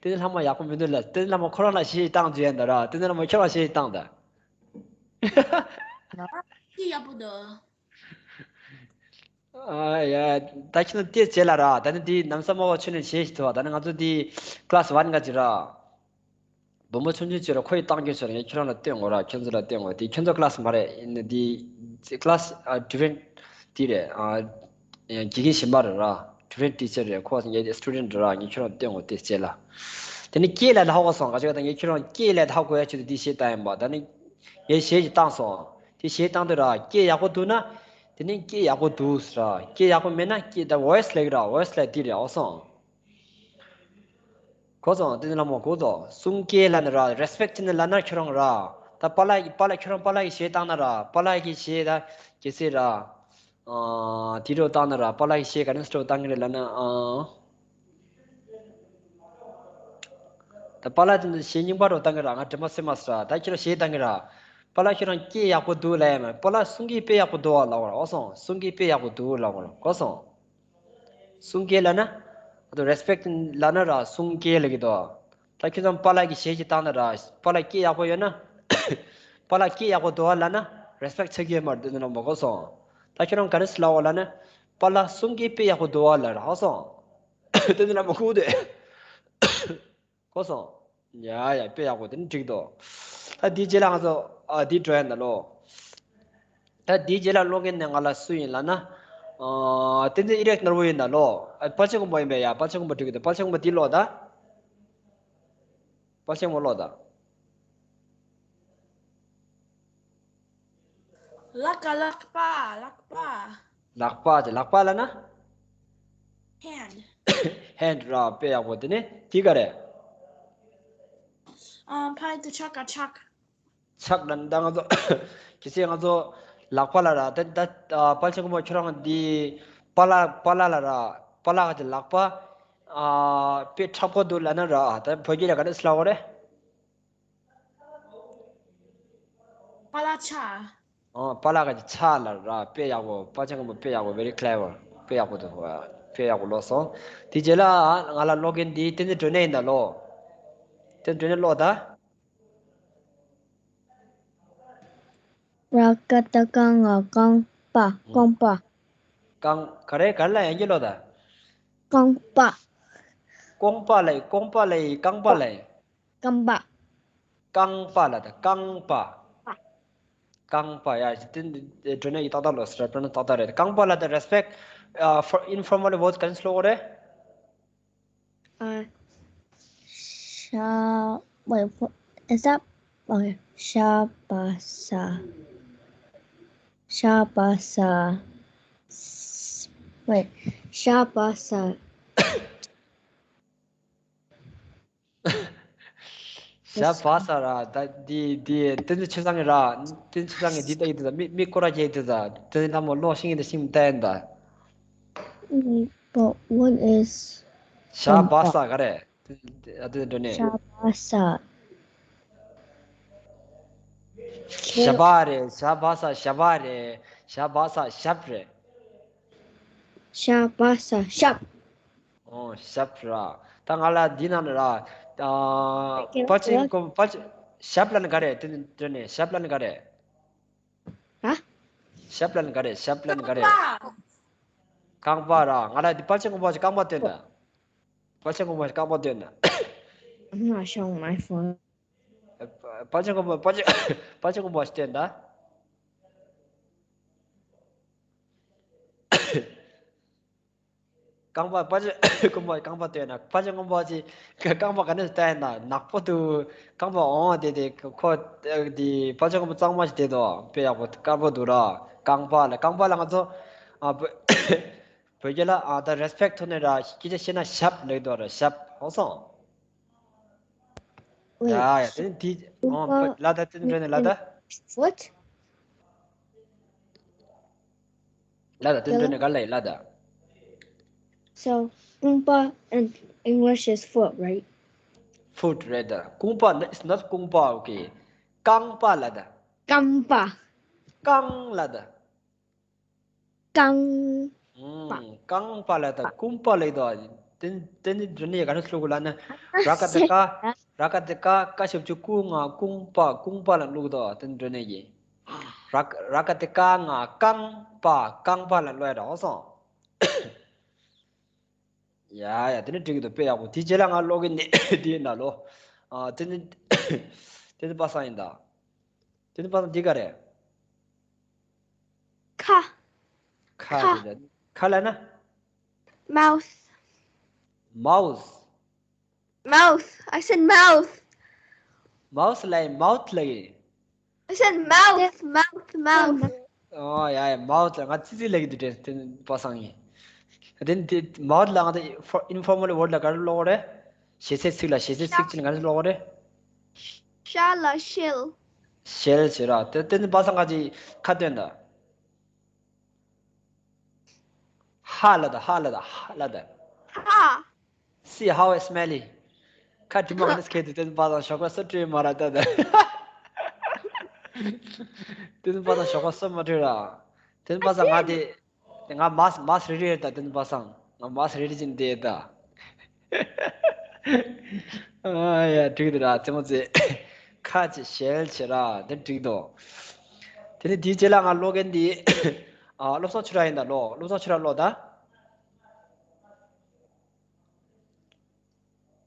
དེ་ནི་ལྷ་མོ་ཡག་པོ་མི་འདུག་ལ་དེ་ནི་ལྷ་མོ་ཁོ་རང་ལ་གཞས་བཏང་རྒྱུ་ཡིན་ད་ར། དེ་ནི་ལྷ་མོ་ཁྱོད་ལ་གཞས་བཏང་ད། སྐད་ཡག་པོ་འདུག་ཨ་ཡ། ད་ཁྱེད་ཚོ་དེ་བྱེད་ལ་ར། ད་ནི་དེ་ནམ་ས་མ་བ་ཆུ་ནས་བྱེད་ཞིག་ཐུབ་བ། ད་ནི་ང་ཚོ་དེ་class one ག་ཅི་ར། བུ་མོ་ཆུང་ཆུང་ཅི་ར་ཁོ་ཡི་བཏང་རྒྱུ་ཆོ་ར་ངས་ཁྱོད་རང་ལ་སྟོན་འོ་ར། ཁྱོད་ཚོ་ལ་སྟོན་འོ། དེ་ཁྱོད་ཚོ་class མ་རེད། ཡིན་ན་དེ་class ཨ་different དེ་རེད། ཨ་དགེ་རྒན་གཞན་པ་རེད་ར། different teacher རེད། ཁོ་ངའི་student རེད་ར། ངས་ཁྱོད་རང་སྟོན་འོ་དེ་བྱེད་ལ། དེ་ནི་སྐད་ལ་ལྷག་པ་སོང་ག་ཅི་ག་ད་ངས་ཁྱོད་རང་སྐད་ལ་ལྷག་དགོས་ཡ་ཆེད་དུ་དེ་བྱེད་བཏང་ཡིན་པ། ད་ནི་ངས་གཞས་ཅིག་བཏང་སོང་། དེ་གཞས་བཏང་དུས་ར་སྐད་ཡག་པོ་འདུག་ན། དེ་ནི་སྐད་ཡག་པོ་འདུག་ཟེར་ར། སྐད་ཡག་པོ་མེད་ན་སྐད་ད་voice ལེགས་ར། voice ལ་དེ་རེད་འོ་སོང་། གོ་སོང་། དེ་ནི་ལ་མོ་གོ་དོ། གསུང་སྐད་ལ་ནི་ར་respect ནི་ལ་ན་ཁྱོད་རང་ར། ད་པཱ་ལགས་ཀྱི་པཱ་ལགས་ཁྱོད་རང་པཱ་ལགས་ཀྱི་གཞས་བཏང་ན་ར། པཱ་ལགས་ཀྱི་གཞས་ད་གལ་སྲིད་ར། ཨ་དེ་རོ་བཏང་ན་ར། པཱ་ལགས་ཀྱི་གཞས་ག་ནས་སྤྲོ་བཏང་གི་རེད་ལ་ན་ཨ། ད་པཱ་ལགས་དེ་ཚོ་གཞས་རྙིང་པ་རོ་བཏང་གི་ར། ང་དྲན་པ་སེམས་མ་སོ་ར། ད་ཁྱེད་རང་གཞས་བཏང་གི་ར། པཱ་ལགས་ཁྱོད་རང་སྐད་ཡག་པོ་འདུག་ལབ་ཡ་མ། པཱ་ལགས་གསུང་སྐད་དཔེ་ཡག་པོ་འདུག་བ་ལབ་བ་ར། འོ་སོང་། གསུང་སྐད་དཔེ་ཡག་པོ་འདུག་ལབ་བ་ར། གོ་སོང་། གསུང་སྐད་ལབ་ན། ཨ་ད་respect ལབ་ན་ར་གསུང་སྐད་ལབ་ཀྱི་འདུག་ད་ཁྱོད་ཚང་པཱ་ལགས་ཀྱི་གཞས་ཅིག་བཏང་ན་ར། པཱ་ལགས་སྐད་ཡག་པོ་ཡོད་ན། པཱ་ལགས་སྐད་ཡག་པོ་འདུག་བ་ལབ་ན་respect ཆགས་ཀྱི་ཡོད་མ་རེད། དེ་ནི་ལ་མོ་གོ་སོང་། ད་ཁྱོད་རང་ག་རེ་ཟེར་ལབ་བ་ལབ་ན། པཱ་ལགས་གསུང་སྐད་དཔེ་ཡག་པོ་འདུག་བ་ལབ་ར། འོ་སོང་། དེ་ནི་ལ་མོ་གོ་དེ། གོ་སོང་། ཡ་ཡ་དཔེ་ཡག་པོ་དེ་ནི་འགྲིག་འདུག་ད་དེའི་རྗེས་ལ་ང་ཚོ་ཨ་དེ་འགྲོ་ཡ་ན་ལོ། ད་དེའི་རྗེས་ལ་ཀློག་མཁན་ནི་ང་ལ་སུ་ཡིན་ལབ་ན། ཨ་བསྟན་འཛིན་ཨི་རེག་ནོར་བུ་ཡིན་ན་ལོ། ཨ་པ་ཆེན་ཀོང་པོ་ཡིན་པས་ཡ། པ་ཆེན་ཀོང་པོ་འགྲིག་གི་འདུག་པ་ཆེན་ཀོང་པོ་དེ་ཀློག་ད། པ་ཆེན་ཀོང་པོ་ཀློག་ད། ལག་ལག་པ་ལག་པ། ལག་པ་དེ་ལག་པ་ལབ་ན། hand hand ར་དཔེ་ཡག་པོ། དེ་ནས་དེ་ག་རེད། ཨ་ཕ་ཡི་དུ་ཆག་ག་ཆག་ཆག་ལ་ད་ང་ཚོ་གལ་སྲིད་ང་ཚོ་ལག་པ་ལ་ར་ད་ད་པ་ཆེན་ཀོང་པོ་ཁྱོད་རང་འདི་པ་ལགས་པ་ལགས་ལ་ར། པ་ལགས་ཀྱི་ལག་པ་ཨ་དཔེ་མཁྲེགས་པོ་འདུག་ལབ་ན་ར། ད་བོད་སྐད་ལ་ག་རེ་ཟེར་ལབ་དགོས་རེད། པ་ལགས་ཆག་ཨོ་པ་ལགས་ཀྱི་ཆག་ལ་ར། དཔེ་ཡག་པོ། པ་ཆེན་ཀོང་པོ་དཔེ་ཡག་པོ། very clever དཔེ་ཡག་པོ་འདུག་དཔེ་ཡག་པོ་ཀློག་སོང་། དེ་རྗེས་ལ་ང་ལ་ཀློག་མཁན་འདི་བསྟན་འཛིན་སྒྲོན་གནས་ཡིན་ད་ལོ། བསྟན་འཛིན་སྒྲོན་གནས་ཀློག་ད། ར་ཀ་ཏ་ཀ་ང་རྐང་པ། རྐང་པ། རྐང་ག་རེ་ག་རེ་ལ་ཡང་སྐྱིད་ལོ་ད། རྐང་པ། རྐང་པ་ལ་ཡིན། རྐང་པ་ལ་ཡིན། རྐང་པ་ལ་ཡིན། རྐང་པ། རྐང་པ་ལ་ད་རྐང་པ། རྐང་པ་ཡ་དེ་འདྲ་ནས་ཡི་ཏག་ཏག་ལོ་སི་ར་པ་ན་ཏག་ཏག་རེད། རྐང་པ་ལ་ད་respect, uh, for informal words ག་ནས་ལོག་རེད། Uh, ཤ- wait, what is that? Okay, ཤ་པ་ས། ཤ་པ་ས། Wait, ཤ་པ་ས། ཤ་པ་ས་ར། ད་འདི་འདི་བསྟན་འཛིན་ཆོས་བཟང་གི་ར། བསྟན་འཛིན་ཆོས་བཟང་གི་འདི་ལྟ་ཡི་དེ་ད་མི་མི་སྐོར་ར་རྒྱག་ཡི་དེ་ད་བསྟན་འཛིན་ལྷ་མོ་ལོ་ཤིང་ཡི་དེ་ཤིང་ལྟ་ཡིན་ད། Mm, but what is ཤ་པ་ས་ག་རེད། ཨ་དེ་འདྲ་ནས། ཤ་པ་ས། ཞབས་པ་རེད། ཞབས་པ་ས་ཞབས་པ་རེད། ཞབས་པ་ས་ཞབས་རེད། ཤ་པ་ས་ཞབས། ཨོ་ཞབས་ར། ད་ང་ལ་འདི་ནང་ནས་ར། ཨ་ཀེ་པ་ཅིན་ཀོ་པ་ཅིན་ཞབས་ལ་ནི་ག་རེད། དེ་དེ་ནས་ཞབས་ལ་ནི་ག་རེད། ཧ། ཞབས་ལ་ནི་ག་རེད། ཞབས་ལ་ནི་ག་རེད། རྐང་པ་ར། ང་ལ་འདི་པ་ཅིན་ཀོ་པ་ཅིན་རྐང་པ་སྟོན་ད། པ་ཅིན་ཀོ་པ་ཅིན་རྐང་པ་སྟོན་ད། I'm not showing my phone. པ་ཅིན་ཀོ་པ་པ་ཅིན་པ་ཅིན་ཀོ་པ་ཅིན་སྟོན་ད། རྐང་པ་པ་ཅིན་ཀོ་པ་རྐང་པ་སྟོན་ན། པ་ཅིན་ཀོ་པ་ཅིན་རྐང་པ་ག་ནས་སྟོན་ན། ནག་པོ་འདུག་རྐང་པ་འོང་བ་དེ་དེ་ཁོ་དེ་པ་ཅིན་ཀོ་པ་གཙང་མ་ཞིག་དེ་དོ་དཔེ་ཡག་པོ་དཀར་པོ་འདུག་ར། རྐང་པ་ལ་རྐང་པ་ལ་ང་ཚོ་ཨ་བོད་བོད་སྐད་ལ་ཨ་ད་respect ཐོག་ནས་ར་སྐད་ཆ་བཤད་ན་ཞབས་ལེགས་འདུག་ར། ཞབས་ཧོ་སོང་། Wait, ཡ་ཡ་དེ་དེ་ཨོ་Kumpa ལ་ད་དེ་འདྲ་ནས་ལ་ད། What? ལ་ད་དེ་འདྲ་ནས་ག་ལ་ཡི་ལ་ད། So, Kumpa in English is foot, right? Foot རེད་ད། རྐང་པ་is not རྐང་པ། Okay. རྐང་པ་ལ་ད། རྐང་པ། རྐང་ལ་ད། རྐང་པ། རྐང་པ་ལ་ད་རྐང་པ་ལ་ད། དེ་དེ་ནི་འདི་ནས་ག་ནས་ལོག་ལ་ན། ར་ཀ་ཏི་ཀ་ར་ཀ་ཏི་ཀ་ཀ་ཞབས་ཀྱུ་ཀུ་ང་རྐང་པ། རྐང་པ་ལ་ལོག་ད། དེ་འདི་ནས་ཡིན། ར་ར་ཀ་ཏི་ཀ་ང་རྐང་པ། རྐང་པ་ལ་ལོག་ཡ་ར་ཧོ་སོང་། ཡ་ཡ་དེ་ནི་འགྲིག་གི་འདུག་དཔེ་ཡག་པོ། དེ་རྗེས་ལ་ང་ཀློག་གི་ནི་དེ་ཡིན་ན་ལོ། ཨ་དེ་ནི་དེ་ནི་པ་སངས་ཡིན་ད། དེ་ནི་པ་སངས་འདི་ག་རེད། ཁ། ཁ་ཁ། རེད་ད། ཁ་ལ་ན། Mouth. Mouse. Mouth. I said mouth. Mouse ལ་ཡིན། mouth ལ་ཡིན། I said mouth, mouth, mouth. ཨོ་ཡ་ཡ། mouth ལ་ང་ཙི་ཙི་ལ་གི་དུ་དྲན་དེ་པ་སངས་ཡིན། དེ་དེ་mouth ལ་ང་དེ་informal word ལ་ག་རེ་ཀློག་རེད། ཞེ་ཚིག་ལ་ཞེ་ཚིག་ཅིག་ལ་ག་རེ་ཀློག་རེད། ཤ་ལ་shell. shell བྱེད་ར། དེ་དེ་ནི་པ་སངས་ང་ཅི་ཁ་སྟོན་ད། ཧ་ལ་ད། ཧ་ལ་ད། ཧ་ལ་ད། ཧ། See how smelly. ཁ་དྲི་མ་ག་ནས་ཁེལ་དུ་དེ་ནི་པ་སངས་ཞོགས་པ་སོ་བྲོས་མ་ར་ད་ད། དེ་ནི་པ་སངས་ཞོགས་པ་སོ་མ་བྲོས་ར། དེ་ནི་པ་སངས་ང་དེ། དེ་ང་མཱས་མཱས་རེ་རེ་ཡོད་ད། དེ་ནི་པ་སངས་ང་མཱས་རེ་རེ་ཅིག་འདི་ཡོད་ད། ཨ་ཡ་འགྲིག་འདུག་ར་རྩེད་མོ་རྩེ། ཁ་ཅིག་shell བྱེད་ར་དེ་འགྲིག་འདུག་དེ་ནི་དེའི་རྗེས་ལ་ང་ཀློག་མཁན་འདི་ཨ་བློ་བཟང་ཆོས་གྲགས་ཡིན་ད། ལོ་བློ་བཟང་ཆོས་གྲགས་ཀློག་ད།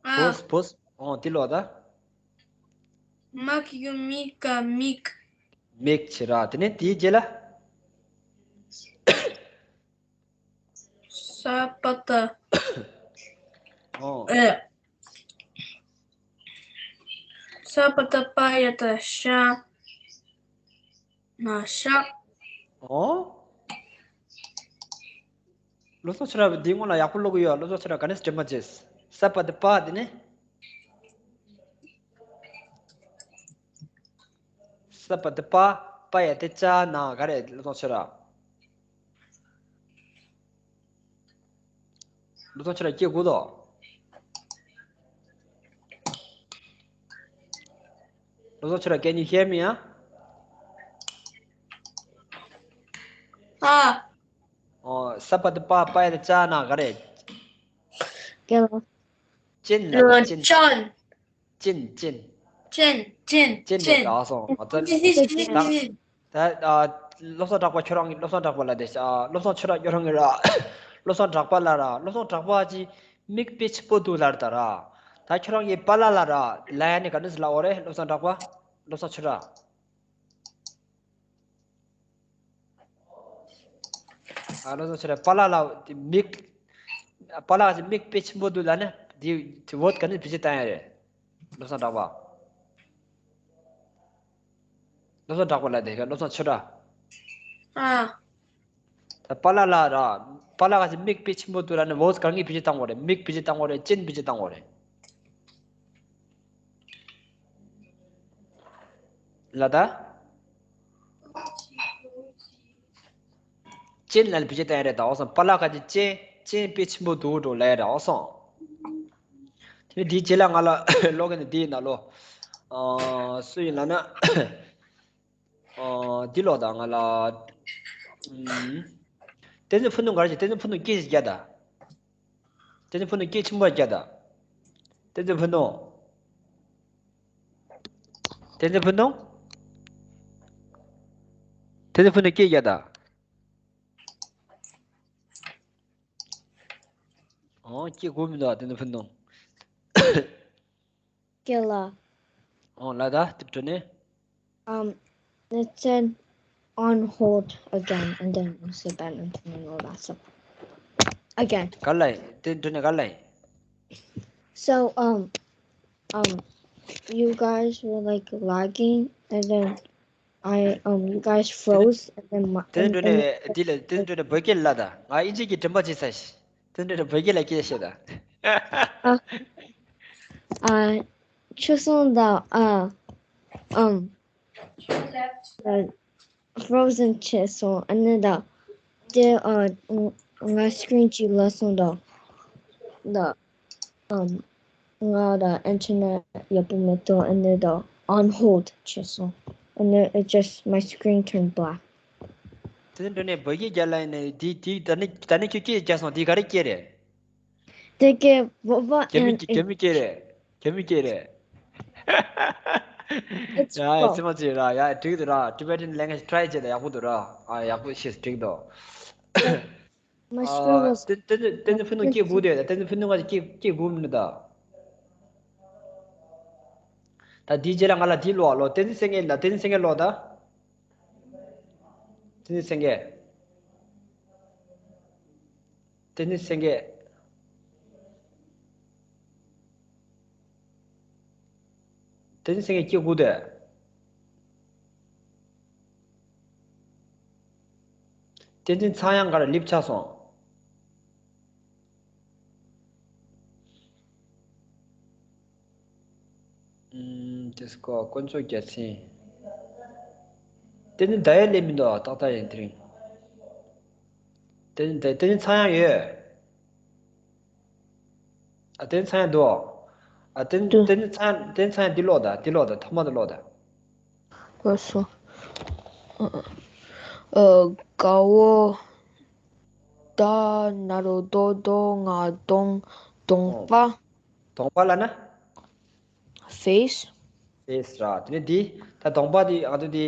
ཨ། བོས་བོས། ཨོ་དེ་ལོ་ད། མ་གི་གུ་མི་ག་མིག་མིག་བྱེད་ར། དེ་ནས་དེའི་རྗེས་ལ། ས་པ་ཏ། ཨོ། ཨེ། ས་པ་ཏ་པ་ཡ་ཏ་ཤ། ན་ཤ། ཨོ། བློ་བཟང་ཆོས་གྲགས་འདིའི་སྔོན་ལ་ཡག་པོ་ཀློག་གི་ཡོད། བློ་བཟང་ཆོས་གྲགས་ག་ནས་འདྲེན་པ་བྱས། ས་པ་ཏ་པ་དེ་ནས། ས་པ་ཏ་པ། པ་ཡ་ཏ་ཅ་ན་ག་རེ། བློ་བཟང་ཆོས་གྲགས། བློ་བཟང་ཆོས་གྲགས་སྐྱེ་དགོས་དོ། བློ་བཟང་ཆོས་གྲགས། Can you hear me? ཨ། ཨོ། ས་པ་ཏ་པ། པ་ཡ་ཏ་ཅ་ན་ག་རེ། ཀེ་ལོ། ཅིན་ལ་ཅིན། ཅོན། ཅིན་ཅིན། ཅིན་ཅིན་ཅིན་ཅིན། རེད་ཨ་སོང་། ང་ཚོ་ཅིན་ཅིན། ད་ཨ་བློ་བཟང་གྲགས་པ་ཁྱོད་རང་གི། བློ་བཟང་གྲགས་པ་ལ་དེ་ཨ་བློ་བཟང་ཆོས་གྲགས་ཁྱོད་རང་གི་ར། བློ་བཟང་གྲགས་པ་ལ་ར། བློ་བཟང་གྲགས་པ་ཅི་ མིག་དཔེ་ཆེན་པོ་འདུག་ལབ་རེད་ད་ར། ད་ཁྱོད་རང་གིས་པཱ་ལགས་ལ་ར་ལབ་ཡ་ནི་ག་འདྲ་ཟེར་ལབ་དགོས་རེད། བློ་བཟང་གྲགས་པ། བློ་བཟང་ཆོས་གྲགས། ཨ། བློ་བཟང་ཆོས་གྲགས། པཱ་ལགས་ལ་དེ་མིག་པཱ་ལགས་ཀྱི་མིག་དཔེ་ཆེན་པོ་འདུག་ལབ་ན་དེ་དེ་ཝོཌ་ག་འདྲ་བེད་སྤྱོད་བཏང་ཡ་རེད། བློ་བཟང་གྲགས་པ། བློ་བཟང་གྲགས་པ་ལ་དེ་ག་བློ་བཟང་ཆོས་གྲགས། ཨ། ད་པཱ་ལགས་ལ་ར། པཱ་ལགས་ཀྱི་མིག་དཔེ་ཆེན་པོ་འདུག་ལབ་ན་ཝོཌ་ག་འདྲ་བེད་སྤྱོད་བཏང་དགོས་རེད། མིག་བེད་སྤྱོད་བཏང་དགོས་རེད། སྤྱན་བེད་སྤྱོད་བཏང་དགོས་རེད། ལ་ད། སྤྱན་ལ་བེད་སྤྱོད་བཏང་ཡ་རེད་ད། འོ་སོང་། པཱ་ལགས་ཀྱི་སྤྱན་སྤྱན་དཔེ་ཆེན་པོ་འདུག་འགྲོ་ལབ་ཡ་རེད། འོ་སོང་། དེ་ནས་དེའི་རྗེས་ལ་ང་ལ་ཀློག་གི་ནི་དེའི་ནང་ལོ། ཨ། སུ་ཡིན་ལབ་ན། ཨ། འདི་ཀློག་ད་ང་ལ། ཨུམ། བསྟན་འཛིན་ཕུ་ནུ་ག་རེ་བྱེད། བསྟན་འཛིན་ཕུ་ནུ་སྐད་ཅིག་རྒྱག་ད། བསྟན་འཛིན་ཕུ་ནུ་སྐད་ཆེན་པོ་རྒྱག་ད། བསྟན་འཛིན་ཕུ་ནུ། བསྟན་འཛིན་ཕུ་ནུ། བསྟན་འཛིན་ཕུ་ནུ་སྐད་རྒྱག་ད། ཨོ། སྐད་གོ་མི་འདུག་བསྟན་འཛིན་ཕུ་ནུ། སྐད་ལ། ཨོ། ལ་ད་དེབ་འགྲོ་ནས། Um, it said on hold again, and then you said that, and then all that stuff. Again. ག་ལ་ཡིན། དེ་འགྲོ་ནས་ག་ལ་ཡིན། So, um, um, you guys were, like, lagging, and then I, um, you guys froze, and then my, དེ་and, འགྲོ་and ནས་དེ་ལ་དེ་འགྲོ་ནས་བོད་སྐད་ལ་ད། ང་ཨིན་ཇི་གི་དྲན་པ་བྱེད་ས་ཞིག་དེ་འགྲོ་ནས་བོད་སྐད་ལ་སྐད་བཤད་ད། ཨ། ཨ། ཆུ་སྲུང་དང་། ཨ། ཨམ། ཨ། frozen བྱས་སོང་། ཨ་ནི་ད། དེ། ཨ། ང་screen གཅིག་ལ་སོང་དང་། ད། ཨམ། ང་ད་internet ཡག་པོ་མེད་དོ། ཨ་ནི་ད་on hold བྱས་སོང་། ཨ་ནི་it just, my screen turned black. དེ་འགྲོ་ནས་བོད་སྐད་རྒྱག་ལ་ཡིན་ནས་དེ་དེ་ད་ནི་ད་ནི་ཁྱོད་སྐད་རྒྱག་སོང་། དེ་ག་རེ་སྐད་རེད། དེ་སྐད་བོད་པ། རྒྱ་མི་and རྒྱ་མི་སྐད་རེད། རྒྱ་མི་སྐད་རེད། It's ཡ་ཡ། cool. ཙི་མ་ཙི་ར། ཡ། འགྲིག་འདུག་ར། Tibetan language try བྱས་ད་ཡག་པོ་འདུག་ར། ཨ། ཡག་པོ་ཤེས། འགྲིག་འདུག My ཨ། screen was བསྟན་བསྟན་འཛིན་བསྟན་འཛིན་ཕུ་ནུ་སྐད་གོ་དེ། བསྟན་འཛིན་ཕུ་ནུ་ང་སྐད་སྐད་གོ་མི་འདུག་ད། ད་འདིའི་རྗེས་ལ་ང་ལ་འདི་ཀློག་ལོ། བསྟན་འཛིན་སེང་གེ་ལ། བསྟན་འཛིན་སེང་གེ་ཀློག་ད། བསྟན་འཛིན་སེང་གེ། བསྟན་འཛིན་སེང་གེ། བསྟན་འཛིན་སེང་གེ་སྐྱེ་དགུ་དེ། བསྟན་འཛིན་ཚངས་དབྱངས་ག་རེ་ལེབ་ཆགས་སོང་། ཨུམ། དེ་སྐོར་དཀོན་མཆོག་རྒྱལ་མཚན། དེ་ནི་ད་ཡོད་ལེ་མི་འདུག་ཏག་ཏག་ཡིན་དེ་རིང་། དེ་ནི་དེ་དེ་ནི་ཚངས་དབྱངས་ཡོད། ཨ། དེ་ནི་ཚངས་དབྱངས་འདུག་ཨ། དེ་ནི་འདུག་དེ་ནི་ཚངས་དབྱངས། དེ་ནི་ཚངས་དབྱངས་འདི་ཀློག་ད། འདི་ཀློག་ད། ཐོག་མ་དེ་ཀློག་ད། ལགས་སོ། ཨ། དགའ་བོ། ད་ན་རོ་དོ་དོ་ང་གདོང་གདོང་པ། གདོང་པ་ལབ་ན། face། face ར། དེ་ནས་འདི་ད་གདོང་པ་འདི་ང་ཚོ་འདི།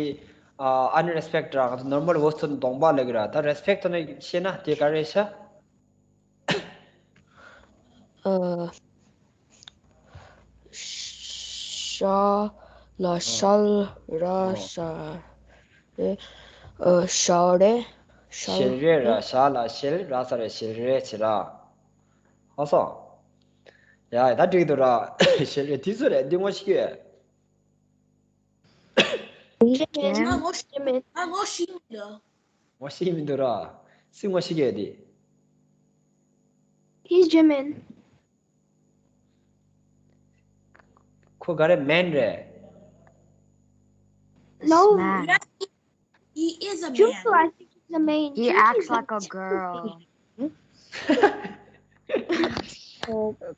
ཨ། under respect ར། ང་ཚོ་normal voice ཐོག་ནས་གདོང་པ་ལབ་ཀྱི་ར། ད་respect ཐོག་ནས་བཤད་ན་དེ་ག་རེ་ཤ། ཨ། ཤ་ལ་ཤལ་ར་ཤ་རེ། ཨ། ཤ་རེ། ཤལ་ཤེལ་རེ་ར། ཤ་ལ་ཤེལ་ར་ས་རེ། ཤེལ་རེ་བྱེད་ར། ཨ་སོ། ཡ་ད་འགྲིག་འདུག་ར། ཤེལ་རེ་དེ་སུ་རེད། འདི་ངོ་ཤེས་ཀྱི་ཡོད། ང་ངོ་ཤེས་མེད། ང་ངོ་ཤེས་མི་འདུག་ངོ་ཤེས་མི་འདུག་ར། སུས་ངོ་ཤེས་ཀྱི་ཡོད་དེ། He's German. ཁོ་ག་རེ། man རེད། No. He's mad. He is a Junko, man. I think he's a man. He Junko acts is like a a girl.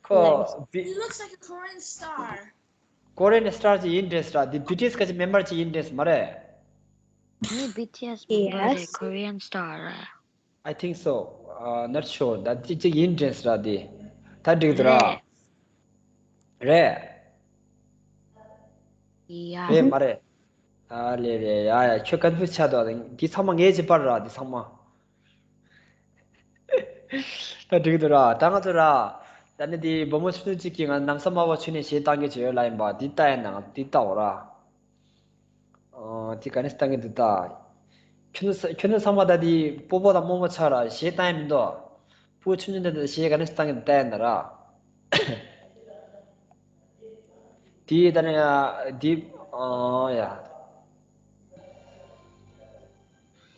ཁོ་བི- He looks like a Korean star. Korean star ཅིག་ཡིན་འདྲ་ས་ར། འདི་བི་ཊི་ཨེས་ག་ཅིག་མེམ་བར་ཅིག་ཡིན་འདྲ་ས་མ་རེད། ནི་བི་ཊི་ཨེས་མེམ་བར་རེད། Yes. Korean star རེད། I think so. Uh, not sure. ད་ཅིག་ཅིག་ཡིན་འདྲ་ས་ར་འདི། ད་འགྲིག་འདུག་ར། རེད། རེད། ཡ། རེད་མ་རེད། ཨ་ལེ་ལེ། ཡ་ཡ། ཁྱོད་ཀོན་ཕིའུ་སི་ཆགས་འདུག་འདི་ཚང་མ་ངའི་ཅིག་པར་ར། འདི་ཚང་མ། ད་འགྲིག་འདུག་ར། ད་ང་ཚོ་ར། ད་ནི་དེ་བུ་མོ་ཆུང་ཆུང་གཅིག་གིས་ང་ལམ་སང་དམར་པོ་མཆོད་ནས་གཞས་བཏང་གི་བྱོས་ཡོད་ལབ་ཡིན་པ། དེ་ལྟ་ཡིན་ན་ང་དེ་ལྟ་འོ་ར། ཨོ། དེ་ག་ནས་བཏང་གི་འདུག་ད། ཁྱོད་ཚོ་ཁྱོད་ཚོ་ཚང་མ་ད་དེ་སྤོ་བོ་དང་རྨོ་མོ་ཆགས་ར། གཞས་བཏང་ཡིན་མི་འདུག་སྤུ་གུ་ཆུང་ཆུང་དེ་གཞས་ག་ནས་བཏང་གི་འདུག་ལྟ་ཡིན་ན་ར། དེ་ད་ནི་དེ། ཨོ་ཡ།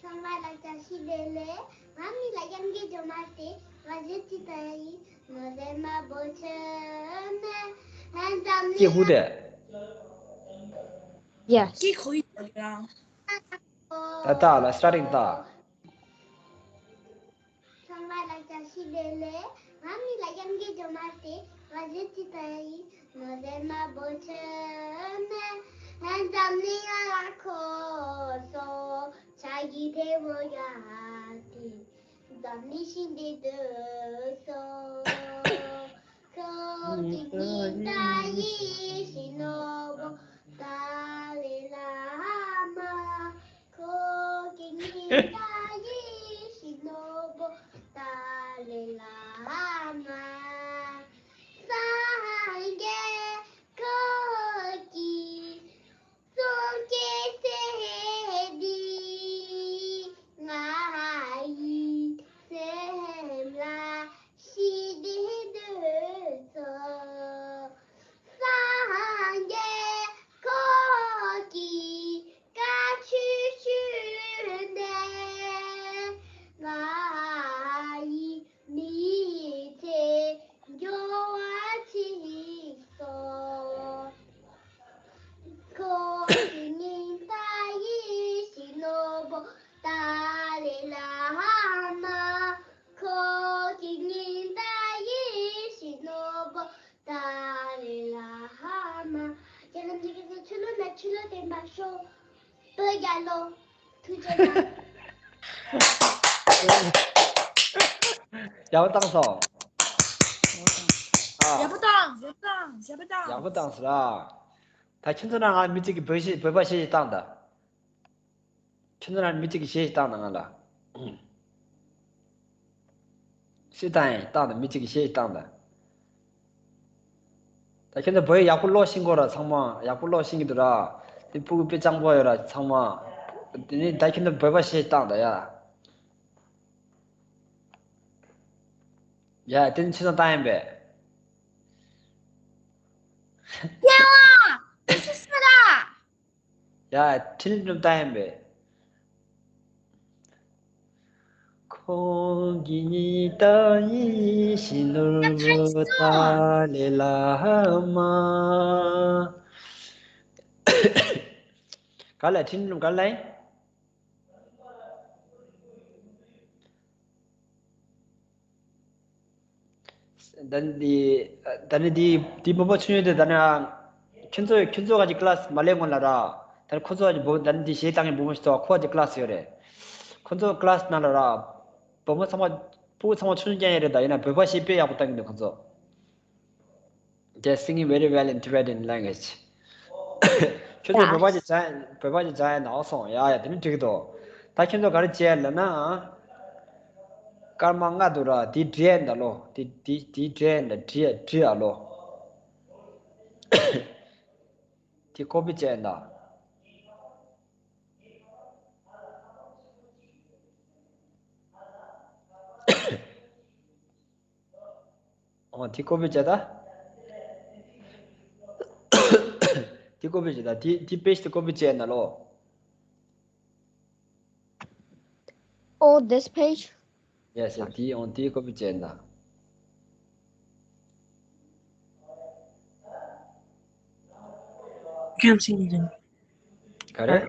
ཚང་མ་ལ་བཀྲ་ཤིས་བདེ་ལེགས། ང་མི་ལ་ཡང་གི་ཇོ་མ་སྟེ། ང་ཞེ་ཅི་ད་ཡི་ནོ་རེ་མ་བོ་ཆེ་མེ། ཧན་ཙམ་ལི། ཀྱེ་ཧུ་དེ། Yes. ཀྱེ་ཁོ་ཡི་ད་ཡང་། ད་ད་ལ་starting ད། ཚང་མ་ལ་བཀྲ་ཤིས་བདེ་ལེགས། ང་མི་ལ་ཡང་གི་ཇོ་མ་སྟེ། ང་ཞེ་ཅི་ད་ཡི་ནོ་རེ་མ་བོ་ཆེ་མེ། ཧན་ཙམ་ལི་ང་ལ་ཁོ་སོ། ཆ་གི་དེ་བོ་ཡ་དེ། འཛམ་གླིང་ཤིང་འདི་སྡོད་སོ། ཁོ་གི་ཉི་ཟླ་ཡིད་བཞིན་ནོར་བུ་ཏཱ་ལའི་བླ་མ། ཁོ་གི་ཉི་ཟླ་ཡིད་བཞིན་ནོར་བུ་ཏཱ་ལའི་བླ་མ། སངས་རྒྱས་ཁོ་གི་གཙུག་གི་སྲས་འདི་ང་ཡི་སེམས་ལ་ཞི་བདེ་འདོད་ཚོགས། སངས་རྒྱས་ཁོ་གི་བཀའ་ཆོས་ཞུས་ནས་ང་ཡི་མི་ཚེ་འགྱུར་བ་ཕྱིན་སོང་། ཁོ་གི་ཉི་ཟླ་ཡིད་བཞིན་ནོར་བུ་ཏཱ་ལའི་བླ་མ། ཁོ་གི་ཉི་ཟླ་ཡིད་བཞིན་ནོར་བུ་ཏཱ་ལའི་བླ་མ། རྒྱལ་ལམ་འདི་ག་ཚོད་ཆུ་ལོ་ན་ཆུ་ལོ་བསྟན་པ་ཤོག་བོད་རྒྱལ་ལོ། ཐུགས་རྗེ་གནང་། ཡག་པོ་བཏང་སོང་། ཨ། ཡག་པོ་བཏང་། ཡག་པོ་བཏང་། ཡག་པོ་བཏང་། ཡག་པོ་བཏང་སོང་ར། ད་ཁྱེད་ཚོ་ནང་ང་མི་གཅིག་གིས་བོད་གཞས་བོད་པ་གཞས་ཤིག་བཏང་ད། ཁྱེད་ཚོ་ནང་མི་གཅིག་གིས་གཞས་ཤིག་བཏང་ད་ང་ལ། སུས་བཏང་ཡིན། བཏང་ད། མི་གཅིག་གིས་གཞས་ཤིག་བཏང་ད། ད་ཁྱེད་ཚོ་བོད་ཡིག་ཡག་པོ་ཀློག་ཤེས་གོ་ར། ཚང་མ་ཡག་པོ་ཀློག་ཤེས་ཀྱི་འདུག་ར། དེ་སྤུ་གུ་དཔེ་སྤྱང་པོ་ཡོད་ར་ཚང་མ། དེ་ནས་ད་ཁྱེད་ཚོ་བོད་པ་གཞས་བཏང་ད་ཡ། ཡ། དེ་ནས་ཁྱེད་ཚོ་བཏང་ཡིན་པས། ཡ། ཁྱེད་ཚོ་སུ་ར། ཡ། ཁྲིད་ལུགས་ལྟ་ཡིན་པས། ཁོང་གི་ཉི་ཟླ་ཡིད་བཞིན་ནོར་བུ་ཏཱ་ལའི་བླ་མ། ག་ལ་ཁྲིད་ལུགས་ག་ལ་ཡིན། ད་ནི་འདི། ད་ནི་འདི། འདི་བུ་མོ་ཆུང་ཆུང་དེ་ད་ནི། ཁྱོད་ཚོ་ཁྱོད་ཚོ་ག་གི་ཀླ་སི་མ་ལེ་སྔོན་ལ་ར། ད་ནི་ཁོ་ཚོ་ག་གི་བུ། ད་ནི་འདི་གཞས་བཏང་གི་བུ་མོ་ཞིག་ཚོ་ཁོ་ག་གི་ཀླ་སི་ཡོད་རེད། ཁོ་ཚོ་ཀླ་སི་ནང་ལ་ར། བུ་མོ་ཚང་མ། སྤུ་གུ་ཚང་མ་ཆུང་ཆུང་རྐྱང་ཡིན་རེད། ད་ཡིན་ན་བོད་པ་གཞས་དཔེ་ཡག་པོ་བཏང་གི་འདུག་ཁོ་ཚོ། They're singing very well in Tibetan language. ཁྱོད་ཚོ་བོད་པ་ཅིག་སྦྱང་། བོད་པ་ཅིག་སྦྱང་ཡ་ནའོ་སོང་། ཡ་ཡ། དེ་ནི་འགྲིག་གི་འདུག་ད་ཁྱོད་ཚོ་ག་རེ་བྱས་ལབ་ན། སྐར་མ་ལྔ་འདུག་ར། དེ་འབྲི་ཡ་ཡིན་ད་ལོ། དེ་དེ་དེ་འབྲི་ཡ་ཡིན་ད། འབྲི་ཡ་འབྲི་ཡ་ལོ། དེ་ཀོ་པི་བྱས་ཡིན་ད། ཨོ། དེ་ཀོ་པི་བྱས་ད། དེ་ཀོ་པི་བྱས་ད། དེ་དེ་པེ་ཇི་དེ་ཀོ་པི་བྱས་ན་ལོ། Oh, this page? Yes, yes. དེ། ཨོ། དེ་ཀོ་པི་བྱས་ན། Can't see anything. ག་རེ།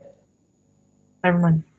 Never mind.